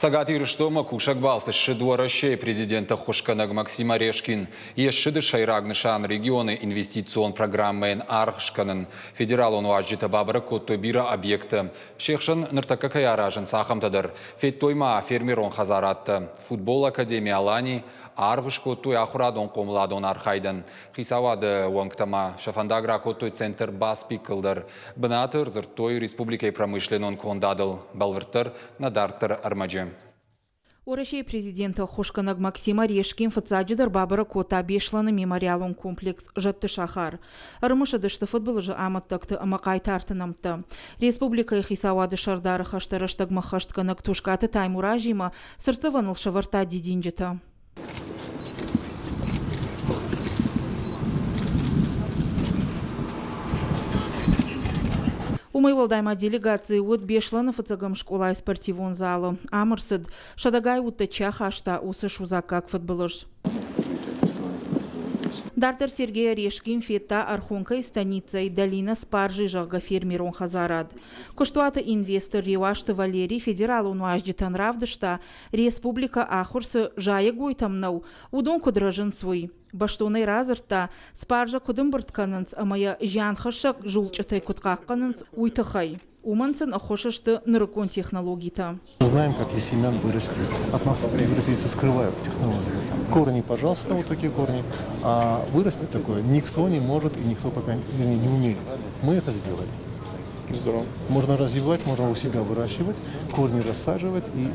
Цӕгат Ирыстонмӕ кусӕг балцы ссыд Уӕрӕсейы президенты ӕххуысгӕнӕг Максим Орешкин. Йе ссыды сӕйраг нысан регионы инвестицион программӕйӕн аргъ скӕнын. Федералон уазджытӕ бабӕрӕг кодтой бирӕ объекттӕ. Се хсӕн ныртӕккӕ кӕй аразынц, ахӕмтӕ дӕр. Федтой ма фермерон хӕдзарадтӕ, футболы академи «Алани», аргъ скодтой ахуырадон-хъомыладон архайдӕн. Хицауады уӕнгтӕ ма сӕ фӕндаг ракодтой центр «Баспик»-ыл дӕр. Бынаты ӕрдзырдтой республикӕйы промышленнон кондадыл. Бӕлвырддӕр нӕ дарддӕры ӕрмӕджы. Уӕрӕсейы президенты ӕххуысгӕнӕг Максим Орешкин фыццаджыдӕр бабӕрӕг кодта Беслӕны мемориалон комплекс «Зӕдты сахар». Ӕрымысыдысты фыдбылызы амӕттӕгты ӕмӕ хъайтарты нӕмттӕ. Республикӕйы хицауады сӕрдары хӕстӕ рӕстӕгмӕ ххӕстгӕнӕг Тускъаты Таймуразимӕ цыртдзӕвӕныл сӕвӕрдта дидинджытӕ. Уымӕй уӕлдай ма делегацийы уыд Беслӕны фыццӕгӕм скъолайы спортивон залы. Ам ӕрцыд, сӕдӕгай удтӕ чи ахаста, уыцы судзаггаг фыдбылыз. Дарддӕр Сергей Орешкин федта Архонкӕйы станицӕйы Долина Спаржи, зӕгъгӕ, фермерон хӕдзарад. Куыстуаты инвестор Реуазты Валерий федералон уазджытӕн равдыста, республикӕ ахуыр цы зайӕгойтӕм нӕу, уыдон куыд рӕзынц, уый. Бӕстонӕй радзырдта, спаржӕ куыд ӕмбырд кӕнынц ӕмӕ йӕ зианхӕссӕг зулчъытӕй куыд хъахъхъӕнынц, уый тыххӕй. Уымӕн сын ӕххуыс сты нырыккон технологитӕ. Знаем, как из семян вырастить. От нас европейцы скрывают технологию. Корни, пожалуйста, вот такие корни. А вырастить такое никто не может и никто пока не, не умеет. Мы это сделали. Здорово. Можно развивать, можно у себя выращивать, корни рассаживать и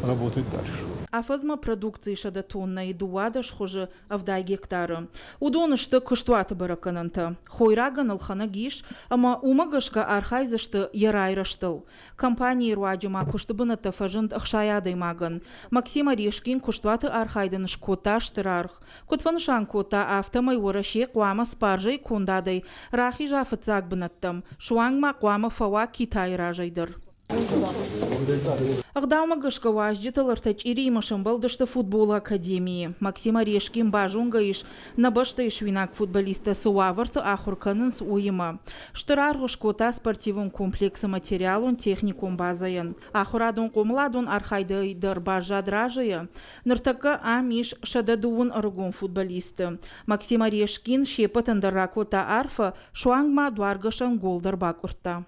работать дальше. Афӕдзмӕ продукцийы 100 тоннӕйы 12 хуызы 70 гектары. Уыдон сты куыстуаты бӕрӕггӕнӕнтӕ. Хойрагӕн ӕлхӕнӕг ис, ӕмӕ уымӕ гӕсгӕ архайдзысты йӕ райрӕзтыл. Компанийы руаджы ма куысты бынӕттӕ фӕзынд 60 адӕймагӕн. Максим Орешкин куыстуаты архайдӕн скодта стыр аргъ. Куыд фӕнысан кодта, афтӕмӕй Уӕрӕсе хъуамӕ спаржӕйы кондадӕй рахиза фыццаг бынӕттӕм, суанг ма хъуамӕ фӕуа Китайы разӕй дӕр. Ӕгъдаумӕ гӕсгӕ уазджытыл ӕртӕ чъириимӕ сӕмбӕлдысты футболы академийы. Максим Орешкин базонгӕ ис, нӕ бӕстӕйы суинаг футболисттӕ цы уавӕрты ахуыр кӕнынц, уыимӕ. Стыр аргъ скодта спортивон комплексы материалон-техникон базӕйӕн. Ахуырадон-хъомыладон архайдӕй дӕр баззад разыйӕ. Ныртӕккӕ ам ис 120 ӕрыгон футболисты. Максим Орешкин се ппӕтӕн дӕр ракодта арфӕ, суанг ма дуаргӕсӕн гол дӕр бакъуырдта.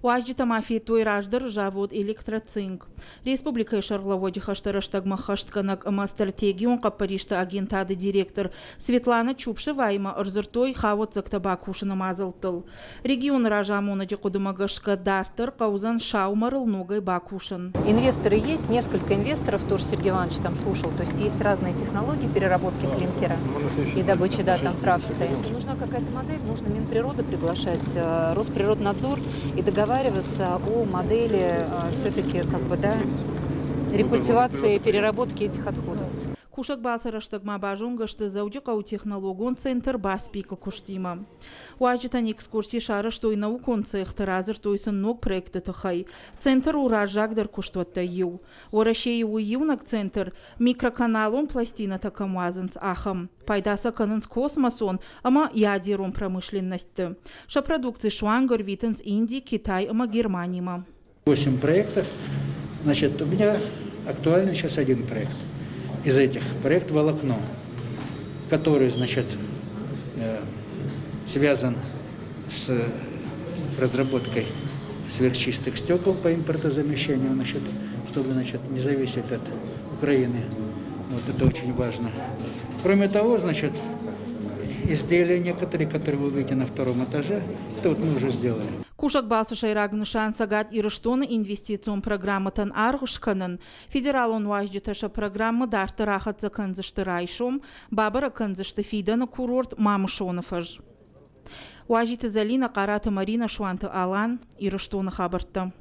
Уазджытӕ ма федтой раздӕры завод «Электроцинк». Республикӕйы сӕргълӕууӕджы хӕстӕ рӕстӕгмӕ ххӕстгӕнӕг ӕмӕ стратегион хъӕппӕристы агентады директор Светлана Чупшеваимӕ ӕрдзырдтой хауӕццӕгтӕ бакусыны мадзӕлттыл. Регионы разамонӕджы хъуыдымӕ гӕсгӕ дарддӕр хъӕудзӕн саумӕрыл ногӕй бакусын. Инвесторы есть, несколько инвесторов, тоже Сергей Иванович там слушал. То есть есть разные технологии переработки клинкера и добычи, да, там фракции. Нужна какая-то модель, нужно Минприроды приглашать, Росприроднадзор и договариваться о модели все-таки как бы, да, рекультивации, переработки этих отходов. Кусӕг балцы рӕстӕг ма базонгӕ сты Дзӕуджыхъӕуы технологон центр «Баспик»-ы куыстимӕ. Уазджытӕн экскурси сарӕзтой наукон цехты, радзырдтой сын ног проекты тыххӕй. Центр у раззагдӕр куыстуӕттӕй иу. Уӕрӕсейы у иунӕг центр, микроканалон пластинӕтӕ кӕм уадзынц, ахӕм. Пайда сӕ кӕнынц космосон ӕмӕ ядерон промышленностьты. Сӕ продукци суанг ӕрвитынц Инди, Китай ӕмӕ Германимӕ. Восемь проектов. Значит, у меня актуальный сейчас один проект из этих. Проект «Волокно», который, значит, связан с разработкой сверхчистых стекол по импортозамещению, значит, чтобы, значит, не зависеть от Украины. Вот это очень важно. Кроме того, значит, изделия некоторые, которые вы увидите на втором этаже, это вот мы уже сделали. Кусӕг балцы сӕйраг нысан Цӕгат Ирыстоны инвестицион программӕтӕн аргъ скӕнын. Федералон уазджытӕ сӕ программӕ дарддӕр ахӕццӕ кӕндзысты райсом, бабӕрӕг кӕндзысты фидӕны курорт Мамысоны фӕз. Уазиты Зӕлинӕ, Хъараты Марина, Суанты Алан, Ирыстоны хабӕрттӕ.